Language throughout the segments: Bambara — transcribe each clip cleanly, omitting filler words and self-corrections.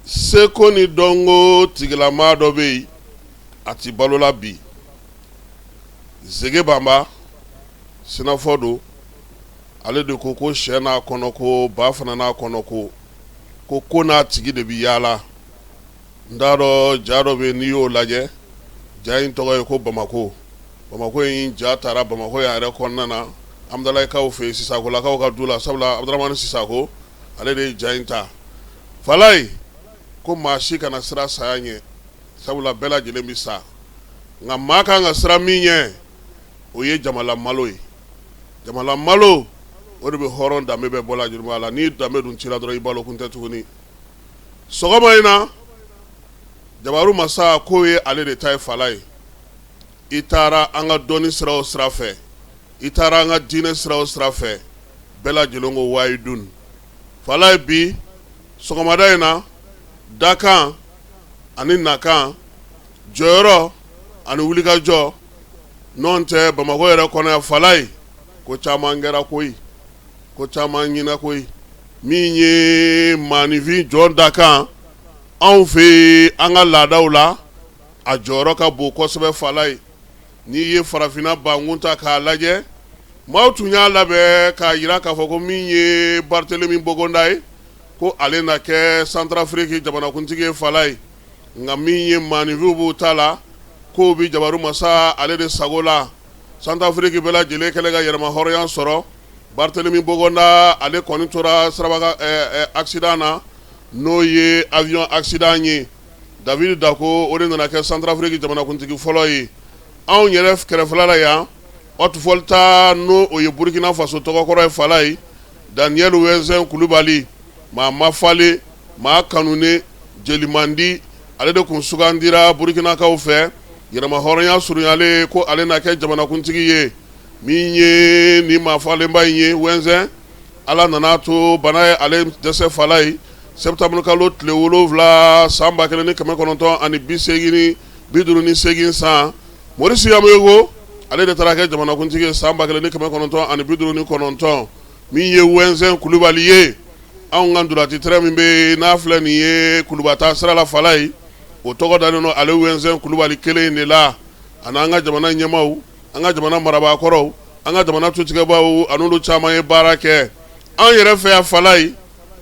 Seko ni dɔnko tigilamaa dɔ bɛ yen, a tɛ balo la bi. Zege Banba, sinafɔ don, ale de ko ko sɛ n'a kɔnɔ ko, ba fana n'a kɔnɔ ko, ko ko n'a tigi de bɛ yaala. N t'a dɔn ja dɔ bɛ yen, n'i y'o lajɛ, ja in tɔgɔ ye ko Bamakɔ. Bamakɔ in ja taara Bamakɔ yan yɛrɛ kɔnɔna na, Amdalayikaw fɛ yen, Sisakolakaw ka du la, sabula Abudramani Sisako ale de ye ja in ta. Falayi ko maa si kana siran saya ɲɛ, sabula bɛɛ lajɛlen bɛ sa, nka maa kan ka siran min ɲɛ, o ye jamana malo ye. Jamana malo, o de bɛ hɔrɔn danbe bɛɛ bɔ la la. N'i danbe dun cira dɔrɔn, i balo kun tɛ tuguni. Sɔgɔma in na, Jabaru Masa k'o ye ale de ta ye. Falayi, i taara an ka dɔnni sira o sira fɛ, i taara an ka diinɛ sira o sira fɛ, bɛɛ lajɛlen ko wayidun. Falayi, bi sɔgɔmada in na, dakan ani nakan, jɔyɔrɔ ani wulikajɔ nɔn tɛ Bamakɔ yɛrɛ kɔnɔ yan. Falayi, ko caman kɛra koyi, ko caman ɲinɛ koyi. Min ye maaninfin jɔn dakan anw fɛ, an ka laadaw la, a jɔyɔrɔ ka bon kosɛbɛ. Falayi, n'i ye farafinna bankun ta k'a lajɛ, maaw tun y'a labɛn k'a jira k'a fɔ ko min ye Barthélémy Boganda ye, ko ale na kɛ Centrafrique jamanakuntigi ye. Falayi, nka min ye maaninfinw b'u ta la, k'o bɛ Jabaru Masa ale de sago la. Centrafrique bɛɛ lajɛlen kɛlen ka yɛrɛmahɔrɔnya sɔrɔ, Barthélémy Boganda ale kɔni tora siraba accident na, n'o ye avion accident ye. David Dacko, o de nana kɛ Centrafrique jamanakuntigi fɔlɔ ye. Anw yɛrɛ kɛrɛfɛla la yan, Haute-Volta, n'o o ye Burkina Faso tɔgɔkɔrɔ ye, Falayi, Daniel Ouezzin Coulibaly, maa mafalen, maa kanunen, jelimandi, ale de tun sugandira Burkinakaw fɛ yɛrɛmahɔrɔnya surunyalen ko ale na kɛ jamanakuntigi ye. Min ye ni maafalenba in ye, Ouezzin, Ala nana to bana ye ale dɛsɛ. Falayi, sɛtanburukalo tile 7 san 1958 san, Maurice Yaméogo, ale de taara kɛ jamanakuntigi ye san 1959. Min ye Ouezzin Coulibaly ye, anw ka ntolaci terrain min bɛ n'a filɛ nin ye Kuluba taa sira la, Falayi, o tɔgɔ dalen don ale Ouezzin Coulibaly kelen in de la. Ani an ka jamana ɲɛmaaw, an ka jamana marabaakɔrɔw, an ka jamana tutigɛbaw, an'olu caman ye baara kɛ an yɛrɛ fɛ yan. Falayi,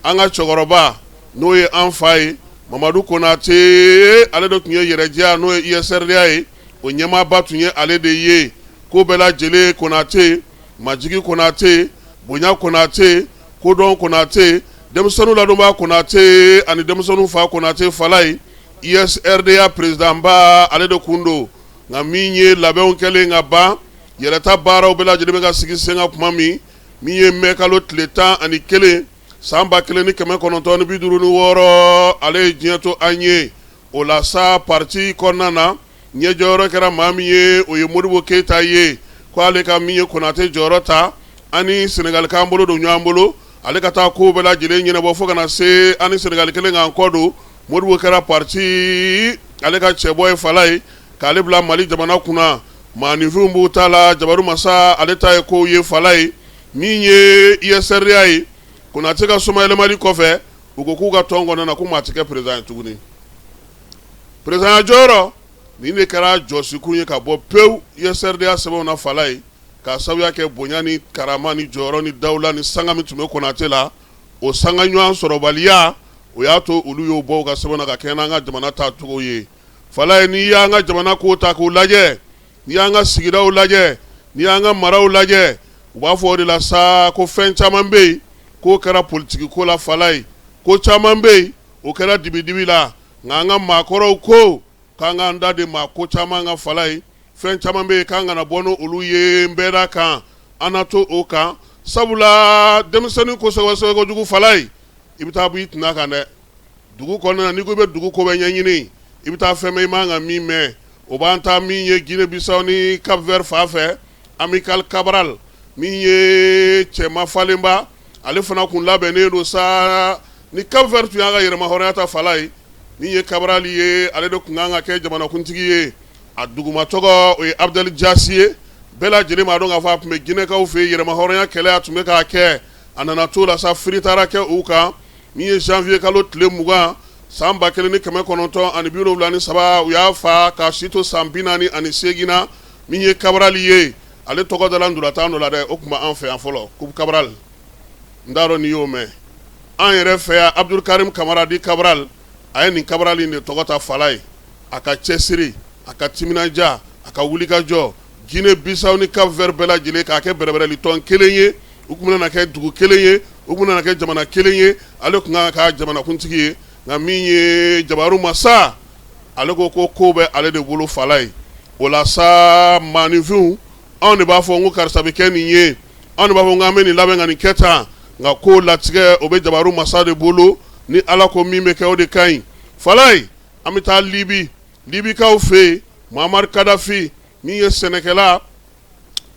an ka cɛkɔrɔba, n'o ye an fa ye, Mamadu Konate, ale de tun ye yɛrɛjɛya, n'o ye USRDA ye, o ɲɛmaaba tun ye ale de ye. Ko bɛɛ lajɛlen Konate, majigi Konate, bonya Konate, kodɔn Konate, denmisɛnninw ladonbaa Konate ani denmisɛnninw fa Konate. Falayi, USRDA présidentba, ale de kun don. Nka min ye labɛnw kɛlen ka ban, yɛrɛta baaraw bɛɛ lajɛlen bɛ ka sigi sen kan tuma min, min ye mɛkalo tile 11 san 1956, ale ye diɲɛ to an ye. O la sa, parti kɔnɔna na, ɲɛjɔyɔrɔ kɛra maa min ye, o ye Modibo Keyita ye, ko ale ka min ye Konate jɔyɔrɔ ta, ani Senegali k'an bolo don ɲɔgɔn bolo, ale ka taa kow bɛɛ lajɛlen ɲɛnabɔ fo ka na se ani Senegali kelen k'an kɔ don. Modibo kɛra parti ale ka cɛbɔ ye. Falayi, k'ale bila Mali jamana kunna, maaninfinw b'u ta la, Jabaru Masa ale ta ye kow ye. Falayi, min ye USRDA ye, Konate ka somayɛlɛmali kɔfɛ, u ko k'u ka tɔn kɔnɔna na, ko maa tɛ kɛ président ye tuguni. Président jɔyɔrɔ nin de kɛra jɔsikun ye ka bɔ pewu USRDA sɛbɛnw na. Falayi, k'a sababuya kɛ bonya ni karama ni jɔyɔrɔ ni dawula ni sanga min tun bɛ Konate la, o sanga ɲɔgɔn sɔrɔbaliya, o y'a to olu y'o bɔ u ka sɛbɛn na ka kɛɲɛ n'an ka jamana taacogo ye. Falayi, n'i y'an ka jamana ko ta k'u lajɛ, n'i y'an ka sigidaw lajɛ, n'i y'an ka maraw lajɛ, u b'a fɔ o de la sa ko fɛn caman bɛ yen k'o kɛra politiki ko la. Falayi, ko caman bɛ yen, o kɛra dibidibi la. Nka an ka maakɔrɔw ko k'an k'an da de maa ko caman ka. Falayi, fɛn caman bɛ yen k'an kana bɔ n'olu ye nbɛda kan, an na to o kan, sabula denmisɛnnin ko sɛgɛsɛgɛ kojugu, Falayi, i bɛ taa bɔ i tɛna kan dɛ. Dugu kɔnɔna, n'i ko i bɛ dugu ko bɛɛ ɲɛɲini, i bɛ taa fɛn mɛn i man ka min mɛn. O b'an ta min ye Guinée Bissau ni Cap Vert fan fɛ, Amilcar Cabral, min ye cɛ mafalenba, ale fana kun labɛnnen don sa. Ni Cap Vert tun y'a ka yɛrɛmahɔrɔnya ta, Falayi, min ye Cabral ye, ale de tun kan ka kɛ jamanakuntigi ye. A duguma tɔgɔ, o ye Abdel Dias ye. Bɛɛ lajɛlen b'a dɔn k'a fɔ a tun bɛ Guinéekaw fɛ yen, yɛrɛmahɔrɔnya kɛlɛ a tun bɛ k'a kɛ. A nana to la sa, firi taara kɛ u kan. Min ye janvier kalo tile 20 san 1973, u y'a fa k'a si to san 48 na. Min ye Kabarali ye, ale tɔgɔ dala ntolatan dɔ la dɛ, o tun b'an fɛ yan fɔlɔ, Coupe Cabral, n t'a dɔn n'i y'o mɛn. An yɛrɛ fɛ yan, Abdul Karim Kamara dit Cabral, a ye nin Cabral in de tɔgɔ ta fala ye. A ka cɛsiri, a ka timinandiya, a ka wulikajɔ, Guinée Bissau ni Cap Vert bɛɛ lajɛlen k'a kɛ bɛrɛbɛrɛli tɔn kelen ye, u tun bɛna kɛ dugu kelen ye, u tun bɛna kɛ jamana kelen ye, ale tun kan ka kɛ jamanakuntigi ye. Nka min ye jabaru masa, ale ko ko ko bɛ ale de bolo fala ye. O la sa, maaninfinw, anw de b'a fɔ n ko karisa bɛ kɛ nin ye, anw de b'a fɔ k'an bɛ nin labɛn ka nin kɛ tan, nka ko latigɛ o bɛ jabaru masa de bolo. Ni Ala ko min bɛ kɛ, o de ka ɲi fala ye. An bɛ taa Libi, Libikaw fɛ yen, Muammar Kadafi, min ye sɛnɛkɛla,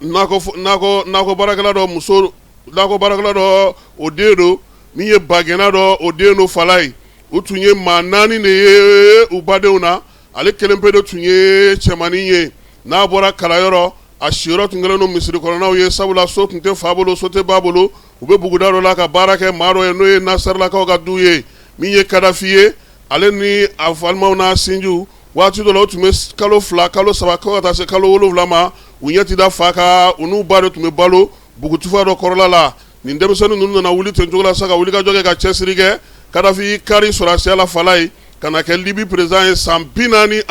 nakɔ baarakɛla dɔ muso, nakɔ baarakɛla dɔ, o den don. Min ye bagɛnna dɔ, o den don fala ye. U tun ye maa naani de ye u badenw na, ale kelen pe de tun ye cɛmannin ye. N'a bɔra kalanyɔrɔ, a siyɔrɔ tun kɛlen don misiri kɔnɔnaw ye, sabula so tun tɛ fa bolo, so tɛ ba bolo. U bɛ buguda dɔ la ka baara kɛ maa dɔ ye, n'o ye Nasɛrilakaw ka du ye. Min ye Kadafi ye, ale ni a balimaw n'a sinjiw, waati dɔ la u tun bɛ kalo 2, kalo 3, fo ka taa se kalo 7 ma, u ɲɛ tɛ da fa kan. U n'u ba de tun bɛ balo bugutufa dɔ kɔrɔla la. Nin denmisɛnnin ninnu nana wuli ten cogo la sa, ka wulikajɔ kɛ, ka cɛsiri kɛ. Kadafi y'i kari sɔrɔdasiya la fala ye, ka na kɛ Libi président ye. San 42,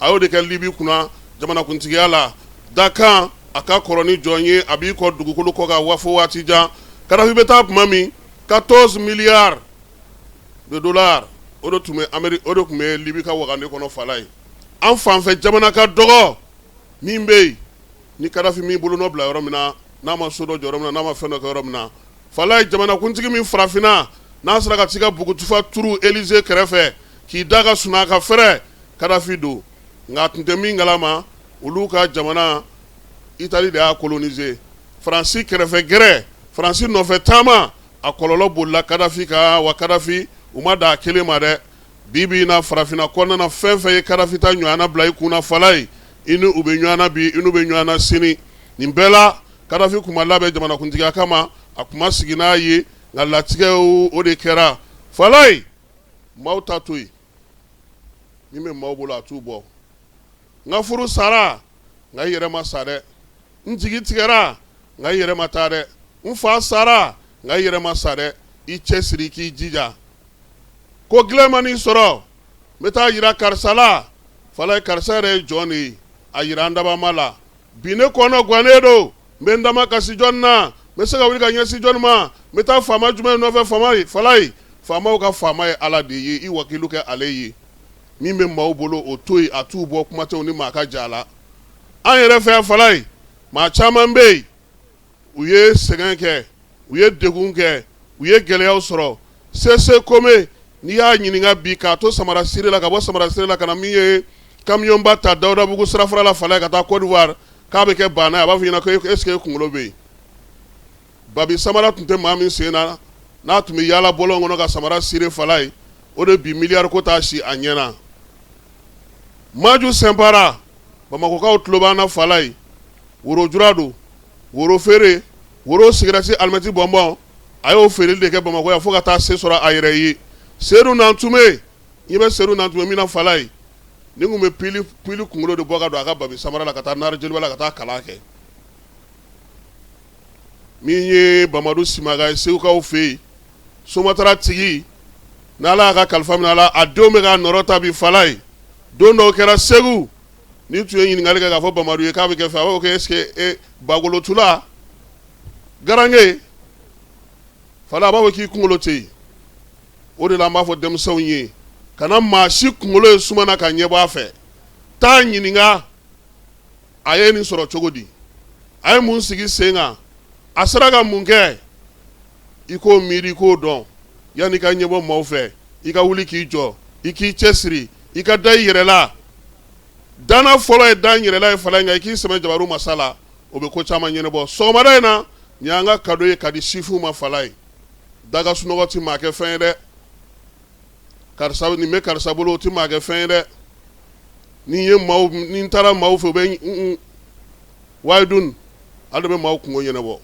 a y'o de kɛ Libi kunna jamanakuntigiya la. Dakan a ka kɔrɔ ni jɔn ye, a b'i kɔ dugukolo kɔ kan wa fo waati jan. Kadafi bɛ taa tuma min, 14 milliards de dollars, o de tun bɛ Ameri, o de tun bɛ Libi ka wagande kɔnɔ fala ye. An fanfɛ jamana ka dɔgɔ min bɛ yen ni Kadafi min bolonɔ bila yɔrɔ min na, n'a ma so dɔ jɔ yɔrɔ min na, n'a ma fɛn dɔ kɛ yɔrɔ min na fala ye. Jamanakuntigi min farafinna n'a sera ka t'i ka bugutufa turu Élysée kɛrɛfɛ k'i da ka sunɔgɔ ka fɛrɛ, Kadafi don. Nka a tun tɛ min kalama, olu ka jamana, Italie de y'a coloniser. Faransi kɛrɛfɛ gɛrɛ, Faransi nɔfɛ taama, a kɔlɔlɔ bolila Kadafi kan wa. Kadafi, u ma da a kelen ma dɛ. Bi bi in na, farafinna kɔnɔna na, fɛn fɛn ye Kadafi ta ɲɔgɔnna bila i kunna fala ye, i ni u bɛ ɲɔgɔn na bi, i n'u bɛ ɲɔgɔn na sini. Nin bɛɛ la, Kadafi kun ma labɛn jamanakuntigiya kama, a kun ma sigi n'a ye, nka latigɛ o de kɛra fala ye. Maaw ta to yen, min bɛ maaw bolo, a t'u bɔ. N ka furu sara, nka i yɛrɛ ma sa dɛ. N jigi tigɛra, nka i yɛrɛ ma taa dɛ. N fa sara, nka i yɛrɛ ma sa dɛ. I cɛ siri, k'i jija. Ko gɛlɛn man'i sɔrɔ, n bɛ taa yira karisa la fala ye. Karisa yɛrɛ ye jɔn de ye? A yira an dabama la bi. Ne kɔnɔ gannen don, n bɛ n dama kasi jɔn na? N bɛ se ka wuli ka ɲɛsin jɔn ma? N bɛ taa faama jumɛn nɔfɛ? Faama ye fala ye, faamaw ka faama ye Ala de ye. I wakilu kɛ ale ye. Min bɛ maaw bolo, o to yen, a t'u bɔ. Kuma tɛ ni maa ka ja la. An yɛrɛ fɛ yan fala ye, maa caman bɛ yen, u ye sɛgɛn kɛ, u ye degun kɛ, u ye gɛlɛyaw sɔrɔ. Sese Kome, n'i y'a ɲininka bi, k'a to samara siri la, ka bɔ samara siri la ka na min ye kamiyɔnba ta Dawudabugu sirafara la fala ye, ka taa Côte d'Ivoire, k'a bɛ kɛ baana ye, a b'a fɔ i ɲɛna ko est-ce que e kunkolo bɛ yen? Babi samara tun tɛ maa min sen na, n'a tun bɛ yaala bɔlɔn kɔnɔ ka samara siri fala ye, o de bi miliyari ko t'a si a ɲɛ na. Maju Sɛnpara, Bamakɔkaw tulo b'an na fala ye, worojura don, woro feere, woro, sigirɛti, alimɛti, bɔnbɔn, a y'o feereli de kɛ Bamakɔ yan fo ka taa se sɔrɔ a yɛrɛ ye. Sedu Nantume, i bɛ Sedu Nantume min na fala ye, nin tun bɛ pili pili kunkolo de bɔ ka don a ka babi samara la ka taa Nare Joliba la ka taa kalan kɛ. Min ye Bamadu Simaga ye Segukaw fɛ yen, somatara tigi, n'Ala y'a ka kalifa minɛ a la, a denw bɛ k'a nɔrɔ ta bi fala ye. Don dɔw kɛra Segu, n'i tun ye ɲininkali kɛ k'a fɔ Bamadu ye k'a bɛ kɛ fɛ, a b'a fɔ ko est-ce que e bagolotula garange fala, a b'a fɔ k'i kunkolo tɛ yen. O de la an b'a fɔ denmisɛnw ye, kana maa si kunkolo ye suma na ka ɲɛbɔ a fɛ. Taa ɲininka, a ye nin sɔrɔ cogo di? A ye mun sigi sen kan? A sera ka mun kɛ? I k'o miiri, i k'o dɔn yanni i ka ɲɛbɔ maaw fɛ. I ka wuli k'i jɔ, i k'i cɛsiri, i ka da i yɛrɛ la. Danna fɔlɔ ye dan yɛrɛ la ye fala, nka i k'i sɛmɛ jabaru masa la, o bɛ ko caman ɲɛnabɔ. Sɔgɔmada in na, nin y'an ka cadeau ye ka di sifinw ma fala ye. Daga sunɔgɔ tɛ maa kɛ fɛn ye dɛ. Karisa, nin bɛ karisa bolo, o tɛ maa kɛ fɛn ye dɛ. Ni ye maaw, ni n taara maaw fɛ, u bɛ wayi dun, ale bɛ maaw kungo ɲɛnabɔ.